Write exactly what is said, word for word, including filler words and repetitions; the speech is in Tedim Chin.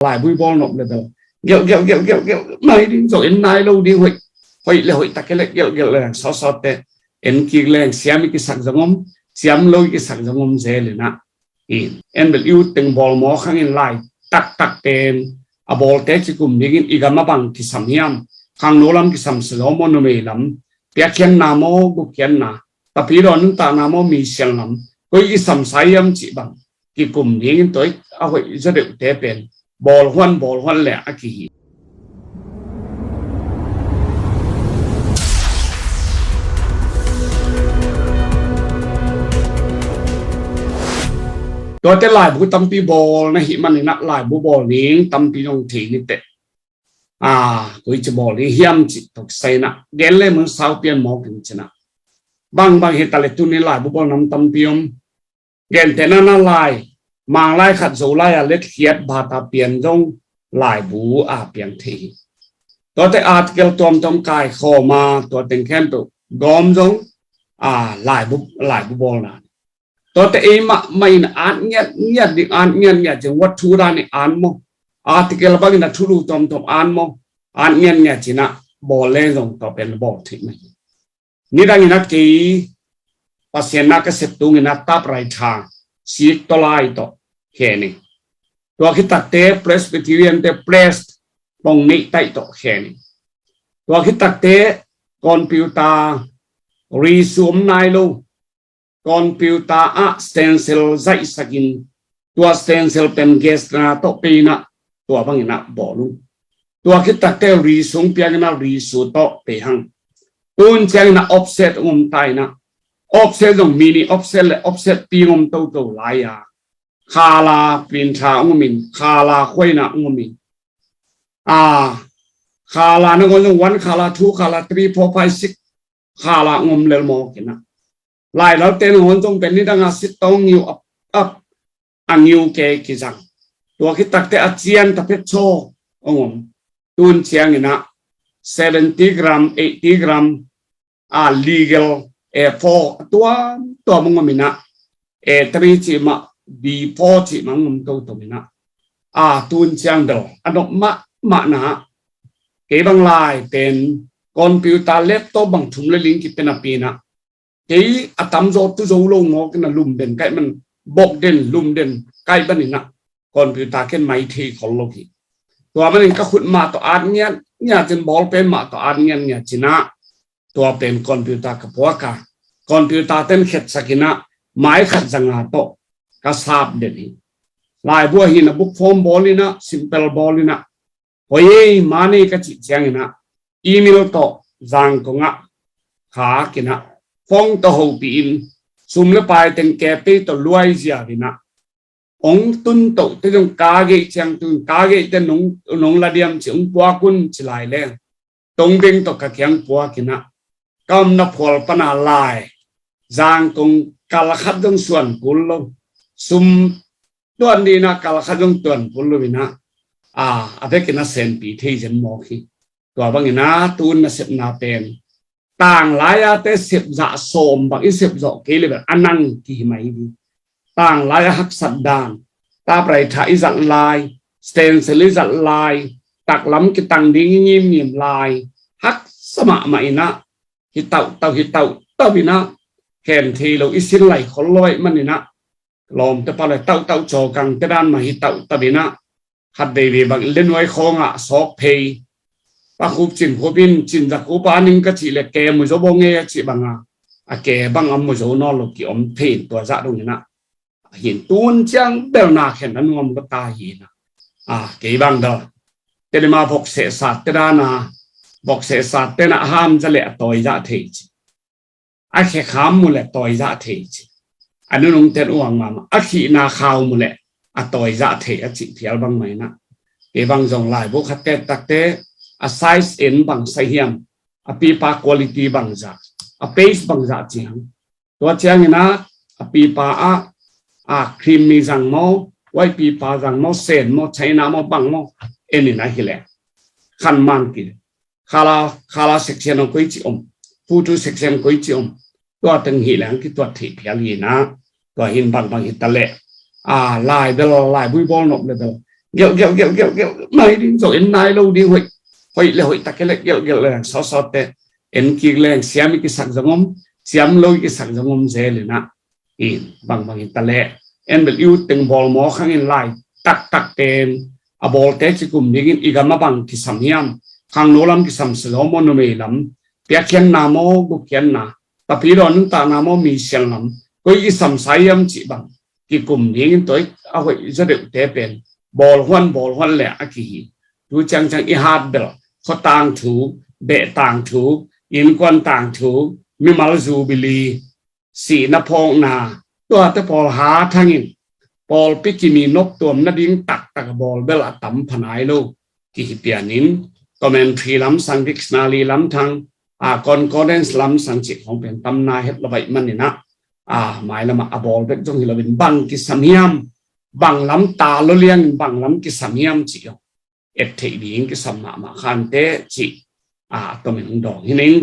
laibu i bawl nop le bel gelh gelh gelh gelh gelh mai ding, zo en nai lo ding, hoih, hoih le hoih tak le gelh gelh le sawsawte en kik leng siam i kisak zong om, siam lo i kisak zong om zel inah. I en bel i ut teng bawl mawk hangin lai taktak pen a bawlte kikum dingin i gam a bang kisam hiam? Khangno lam kisam sa zaw maw, numei lam, piakkhiatna maw, gupkhiatna, tapidaw nuntakna maw, misiang lam, koi kisam sa hiam cih bang kikum dingin tua a hoih zaw deuhte pen bawl huan bawl huan le a kihi. Tuate laibu tampi bawl na hih maninah laibu bawl ning tampi zong thei ni teh. Aa, koi ci bawl ni hiam cih tok sainah gen le mun sau pian mawk in cinah. Bangbang hi ta le tuni laibu bawl nam tampi om. Gentehna na lai, Manglai khat Zolai a letkhiat bata pian zong laibu a piang thei hi. Tuate article tuamtuam kaikhawma tua teng khempeuh gawm zong a laibu, laibu bawlna. Tuate ei mahmah in at ngiat ngiat ding, at ngiat ngiat ding, wat thu dan i at maw, article bangin a thulu tuamtuam at maw, at ngiat ngiat cinah bawl le zong tua pen bawl thei mah hi. Nidangin a kei Pasian na ka sep tungin a tap rai tha sik tawlai tawh khe ni. Tua khitakte Presbyterian te press pong neih taih tawh khe ni. Tua khitakte computer ri sum nai lo, computer ah stencil zaihsakin tua stencil pen gas na tawh peinah tua banginah bawl uh. Tua khitakte ri sung pianginah ri su tawh pei hang. Tun cianginah offset ung om ta inah, offset zong mini offset le offset pi ung om toto lai-a, khala pintha ung om in, khala khuaina ung om in. A khala na ngon zong one khala, two khala, three, four, five, six khala ung om lel mawk inah. Lai lalte na ngon zong pen nidang a sit tawng ngiu ap ap a ngiu ke kizang. Tua khitakte a cian ta phet chaw ung om. Tun cianginah seventy gram, eighty gram a legal A four a tuamtuam ung om inah, A three cih mah, B four cih mah ung om toto inah. A tun ciang bel a nop mahmahna ah kei bang lai pen computer laptop bang thum le ling kipe napi inah kei a tamzaw tu zo lo mawk inah lum den kaih man, bok den lum den kaih ban inah computer ken mai thei khol lo hi. Tua manin ka khut mah tawh at ngiat ngiat cin, bawlpen mah tawh at ngiat ngiat cinah tua pen computer ka puak a, computer ten khetsak inah mai khat zanga tawh ka sap den hi. Laibu ah hinah book form bawl inah, simple bawl inah, hoi ei ma nei ka cih cianginah email tawh Zangkong ah khak inah, phone tawh hopih in, sum le pai teng ke pei tawh luai ziau inah, ong tun toh te zong ka geih ciang tun, ka geih te nong, nong la diam ci, ong puak un ci lai leng, tongbeng tawh ka kiang puak inah, ka omna phual pana lai Zangkong kal khat zong suan kul lo, sum tuan dih inah kal khat zong tuan kul lo inah, a, a vekin a senpi thei zen mawk hi. Tua bangin a tun nasepna pen tang lai-a te sep zah sawm bang i sep zawh kei le bel a nang kihi mai hi. Tang lai-a haksat dan, tap rai thah i zat lai, stencil i zat lai, taklam kitang ding i ngimngim lai, haksa mahmah inah, hi tauhtauh, hi tauhtauh inah, khen thei lo i sin lai khol lo ahih man inah, lawmte pa le tauhtauh cawkang te dan mah hi tauhtauh inah, khat veivei bang le nuai khawngah sawk phei. Pa khup cin khup in, cin za khup a ning ka cih le ke mu zo bo ngei a cih banga, a ke bang a mu zo nawn lo ki om phei in tua zah dong inah. Hin tun ciang bel na khen a nuam lo ta hi inah. A, kei bang dal. Te le ma vok sehsat te dana, vok sehsat te na ham za le a tawi zah thei ci. A khe kham mu le tawi zah thei ci. A nunung ten uang mahmah. A khihna khau mu le a tawi zah thei a cih phial bang mah inah. Kei bang zong laibu khat te takte a size en bang sa hiam, a pipa quality bang zah, a paste bang zah ci hang. Tua ciang inah a pipa ah, a cream mi zang maw, white pipa zang maw, sen maw, China maw, bang maw, en inah hi le. Khan man ki. Khala, khala section ong koi ci om, photo section koi ci om. Tua teng hi leng kituat thei phial hi inah, tua hin bangbang hi ta le. A, lai bel, laibu i bawl nop le bel Gelh, gelh, gelh, gelh, gelh, nai ding zong en nai lo ding, hoih, hoih le hoih tak e le gelh, gelh le sawsawte en kik leng siam i kisak zong om, siam lo i kisak zong om zel inah. I bangbang hi ta leh en bel i ut teng bawl mawk hangin lai taktak pen a bawlte kikum dingin i gam a bang kisam hiam, khangno lam kisam sa zaw maw, numei lam piakkhiatna maw, gukhiatna, tapidaw nuntakna maw, misiang lam koi kisam sa hiam cih bang kikum dingin toi a hoih zaw deuhte pen bawl huan bawl huan le a kihi. Tu ciangciang i hat bel khuatang thu, behtang thu, innkuan tang thu, mimal zubili, sihna phawkna, tuate pawl hat hangin pawlpi kimi noptuam nading taktak a bawl bel a tam pha nai lo kihi pianin, commentary lamsang, dictionary lamthang, a concordance lamsang cih khawng pen tam nai het lo baih maninah, a mailamah a bawl bek zong hi loin bang kisam hiam, bang lam ta lo liangin bang lam kisam hiam cih zong et theih ding kisam mahmah khante cih a tomin hong dawng hi ning.